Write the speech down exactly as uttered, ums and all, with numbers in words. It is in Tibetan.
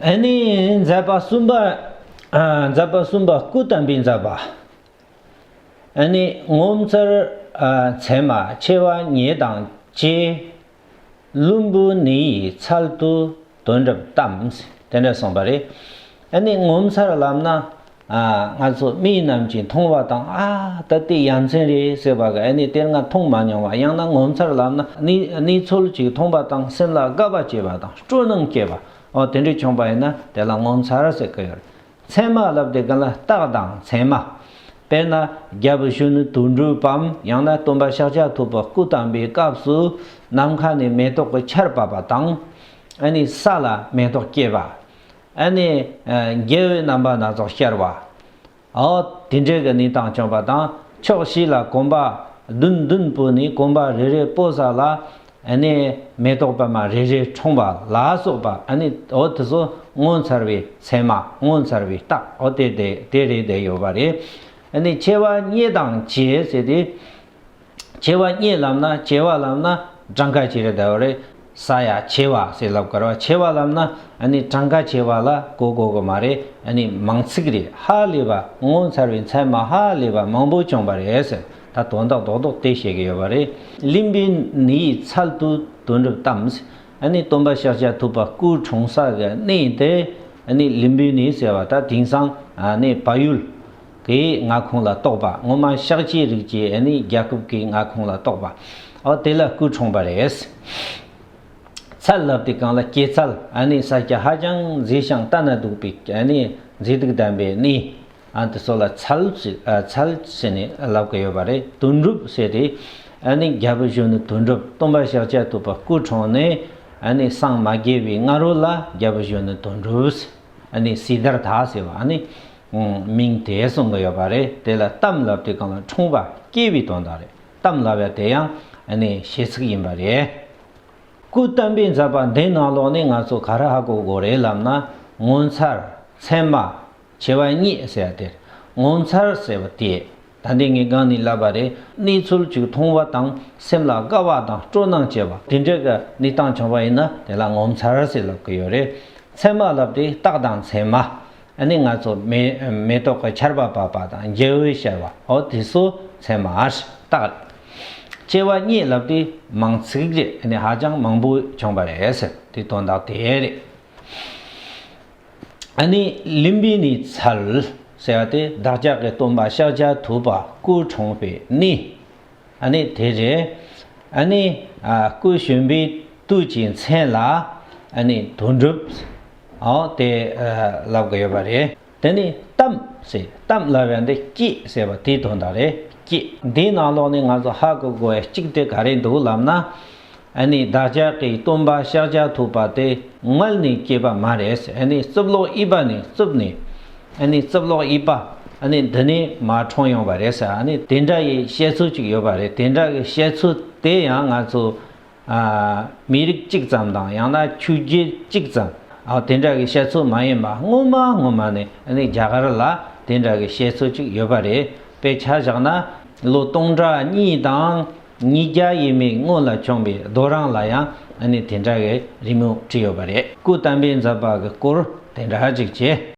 ཨ་ནི་མཛད་པ་གསུམ་པ། ཨ། མཛད་པ་གསུམ་པ་སྐུ་བལྟམས་པའི་མཛད་པ། ཨ་ནི་ངོ་མཚར། ཨ། མཚན་མ་ཆེ་བ་བརྙེས་དང་བཅས། ལྷུན་པོ་ནི་ཡི་ཚལ་དུ་དོན་གྲུབ་བལྟམས། དེ་འདྲ་གསུངས་པ་རེད། ཨ་ནི་ངོ་མཚར་ལབ་ན། ཨ། ང་ཚོ་མི་རྣམས་ཀྱིས་མཐོང་བ་དང་། ཨ། ད་དེ་ཡ་མཚན་རེད་ཟེར་བ་གི། ཨ་ནི་དེ་སྔ་མཐོང་མ་མྱོང་བ། ཡང་ན་ངོ་མཚར་ལབ་ན་གནས་གནས་ཚུལ་ཅིག་མཐོང་པ་དང་སེམས་ལ་དགའ་བ་སྐྱེས་པ་དང་སྤྲོ་སྣང་སྐྱེས་པ། འོ་དེ་འདྲ་བྱུང་པ་ཡིན་ན་དེ་ལ་ངོ་མཚར་ཟེར་གི་ཡོད་རེད། མཚན་མ་ལབ་དེ་ག་ལ་རྟགས་དང་མཚན་མ། དཔེར་ན་རྒྱལ་པོ་གཞོན་ནུ་དོན་གྲུབ་བམ། ཡང་ན་སྟོན་པ་ཤཱཀྱ་ཐུབ་པ་སྐུ་བལྟམས་པའི་སྐབས་སུ་ནམ་མཁའ་ནས་མེ་ཏོག་གི་ཆར་བབས་པ་དང་། ཨ་ནི་ས་ལ་མེ་ཏོག་སྐྱེས་པ། ཨ་ནི་ཨ་རྒྱལ་བའི་རྣམ་པ་སྣ་ཚོགས་ཤར་བ། འོ་དེ་འདྲའི་གི་གནས་སྟངས་བྱུང་བ་དང་། ཕྱོགས་བཞི་ལ་གོམ་པ་བདུན་བདུན་སྤོས་ནས། གོམ་པ་རེ་རེ་སྤོས་ས་ལ་ཨ་ནི་མེ་ཏོག་པདྨ་རེ་རེ་འཁྲུངས་པ་ལ་སོགས་པ། ཨ་ནི་འོ་དེ་ཚོ་ངོ་མཚར་བའི་མཚན་མ། ངོ་མཚར་བའི་རྟགས། འོ་དེ་དེ་དེ་རེད་བསྡད་ཡོད་པ་རེད། ཨ་ནི་ཆེ་བ་བརྙེས་དང་བཅས་ཟེར་ཏེ། ཆེ་བ་བརྙེས་ལབ་ན། ཆེ་བ་ལབ་ན་གྲངས་ཀ་ཆེ་རེད་བསྡད་པ་རེད། ས་ཡ་ཆེ་བ་ཟེར་ལབ་དགོས་རེད་བ། ཆེ་བ་ལབ་ན་ཨ་ནི་གྲངས་ཀ་ཆེ་བ་ལ་གོ་དགོས་གི་མ་རེད། ཨ་ནི་མིང་ཚིག་རེད། ཧ་ལས་པ། ངོ་མཚར་བའི་མཚན་མ་ཧ་ལས་པ་མང་པོ་བྱུང་བ་རེད་ཟེར། ད་དོན་དག་རྡོག་རྡོག་དེ་བཤད་གི་ཡོད་པ་རེད། ལྷུན་པོ་ནི་ཡི་ཚལ་དུ་དོན་གྲུབ་བལྟམས། ཨ་ནི་སྟོན་པ་ཤཱཀྱ་ཐུབ་པ་སྐུ་འཁྲུངས་ས་གི་གནས་དེ་ཨ་ནི་ལྷུན་པོ་ནི་ཟེར་བ། ད་དེང་སང་ཨ་ནི་བལ་ཡུལ་གི་མངའ་ཁོངས་ལ་གཏོགས་པ། ངོ་མ་ཤཱཀྱའི་རིགས་ཀྱི་ཨ་ནི་རྒྱལ་ཁབ་ཀྱི་མངའ་ཁོངས་ལ་གཏོགས་པ། འོ་དེ་ལ་སྐུ་འཁྲུངས་པ་རེད། ཚལ་ལབ་དེ་གང་ལ། སྐྱེད་ཚལ། ཨ་ནི་ས་སྐྱ་ཧ་ཅང་མཛེས་ཤིང་ལྟ་ན་སྡུག་པའི་ཨ་ནི་མཛེས་སྡུག་ལྡན་པའི་གནས། ཨ་དེ་ཚོ་ལ་ཚལ་ཟེར། ཨ་ཚལ་ཟེར་ནས་ལབ་གི་ཡོད་པ་རེད། དོན་གྲུབ་ཟེར་ཏེ། ཨ་ནི་རྒྱལ་པོ་གཞོན་ནུ་དོན་གྲུབ། སྟོན་པ་ཤཱཀྱ་ཐུབ་པ་སྐུ་འཁྲུངས་ནས་ཨ་ནི་སངས་མ་རྒྱས་པའི་སྔ་རོལ་ལ་རྒྱལ་པོ་གཞོན་ནུ་དོན་གྲུབ། ཨ་ནི་སིདྡྷར་ཐ་ཟེར་བ། ཨ་ནི་མིང་དེ་གསུང་གི་ཡོད་པ་རེད། དེ་ལ་བལྟམས་ལབ་དེ་གང་ལ། འཁྲུངས་པ་སྐྱེས་པའི་དོན་དག་རེད། བལྟམས་ལབ་ཡ་དེ་ཡང་ཨ་ནི་ཞེ་ཚིག་ཡིན་པ་རེད། སྐུ་བལྟམས་པའི་མཛད་པ་འདི་ནང་ལོགས་ནས་ང་ཚོ་ག་རེ་ཧ་གོ་དགོས་རེད་ལབ་ན། ངོ་མཚར། མཚན་མ། ཆེ་བ་བརྙེས་ཟེར་ཡ་དེ། ངོ་མཚར་ཟེར་བ་དེ། ད་འདི་ངས་སྒང་ནས་ལབ་པ་རེད། གནས་ཚུལ་ཅིག་མཐོང་བ་དང་སེམས་ལ་དགའ་བ་དང་སྤྲོ་སྣང་སྐྱེ་བ་དེ་འདྲ་གི་གནས་སྟངས་བྱུང་བ་ཡིན་ན་དེ་ལ་ངོ་མཚར་ཟེར་ལབ་ཀྱི་ཡོད་རེད། མཚན་མ་ལབ་དེ་རྟགས་དང་མཚན་མ། ཨ་ནི་ང་ཚོ་མེ་མེ་ཏོག་གི་ཆར་པ་བབས་པ་དང་རྒྱལ་བོ་ཤར་བ། འོ་དེ་ཚོ་མཚན་མ་རྟགས་རེད། ཆེ་བ་བརྙེས་ལབ་དེ་མིང་ཚིག་རེད། ཨ་ནི་ཧ་ཅང་མང་པོ་བྱུང་བ་རེད་ཟེར། དེ་དོན་དག་དེ་རེད། ཨ་ནི་ལྷུན་པོ་ནིའི་ཚལ་ཟེར་བ་དེ་བདག་ཅག་གི་སྟོན་པ་ཤཱཀྱ་ཐུབ་པ་སྐུ་འཁྲུངས་པའི་གནས། ཨ་ནི་དེ་རེད། ཨ་ནི་ཨ་སྐུ་གཞོན་པའི་དུས་ཀྱི་མཚན་ལ་ཨ་ནི་དོན་གྲུབ། འོ་དེ་ཨ་ལབ་གི་ཡོད་པ་རེད། དེ་ནི་བལྟམས་ཟེར། བལྟམས་ལབ་ཡ་འདི་སྐྱེས་ཟེར་བ་དེའི་དོན་དག་རེད། སྐྱེས། འདིའི་ནང་ལོགས་ནས་ང་ཚོ་ཧ་གོ་དགོས་ཡ་གཅིག་དེ་ག་རེ་འདུག་ལབ་ན། ཨ་ནི་བདག་ཅག་གི་སྟོན་པ་ཤཱཀྱ་ཐུབ་པ་དེ་མངལ་ནས་སྐྱེས་པ་མ་རེད། ཨ་ནི་རྩིབ་ལོགས་གཡས་པ་ནས་རྩིབ་ནས། ཨ་ནི་རྩིབ་ལོགས་གཡས་པ། ཨ་ནི་འདི་ནས་མར་འཁྲུངས་ཡོང་བ་རེད་ཟེར། ཨ་ནི་དེ་འདྲ་ཡི་བཤད་ཚུལ་ཅིག་ཡོད་པ་རེད། དེ་འདྲ་གི་བཤད་ཚུལ་དེ་ཡང་ང་ཚོ་ཨ་མི་རིགས་གཅིག་ཙམ་དང་ཡང་ན་ཆོས་བརྒྱུད་གཅིག་ཙམ། ཨ་དེ་འདྲ་གི་བཤད་ཚུལ་མ་ཡིན་པ། སྔོན་མ་སྔོན་མ་ནས་ཨ་ནི་རྒྱ་གར་ལ་དེ་འདྲ་གི་བཤད་ཚུལ་ཅིག་ཡོད་པ་རེད། དཔེ་ཆ་བཞག་ན་ལོ་སྟོང་ཕྲག་གཉིས་དང་ཉིས་བརྒྱ་ཡས་མས་སྔོན་ལ་བྱུང་བའི་རྡོ་རིང་ལ་ཡང་ཨ་ནི་དེ་འདྲ་གི་རི་མོ་བྲིས་ཡོད་པ་རེད། སྐུ་བལྟམས་པའི་མཛད་པ་གི་སྐོར་དེ་འདྲ་ཅིག་བྱས།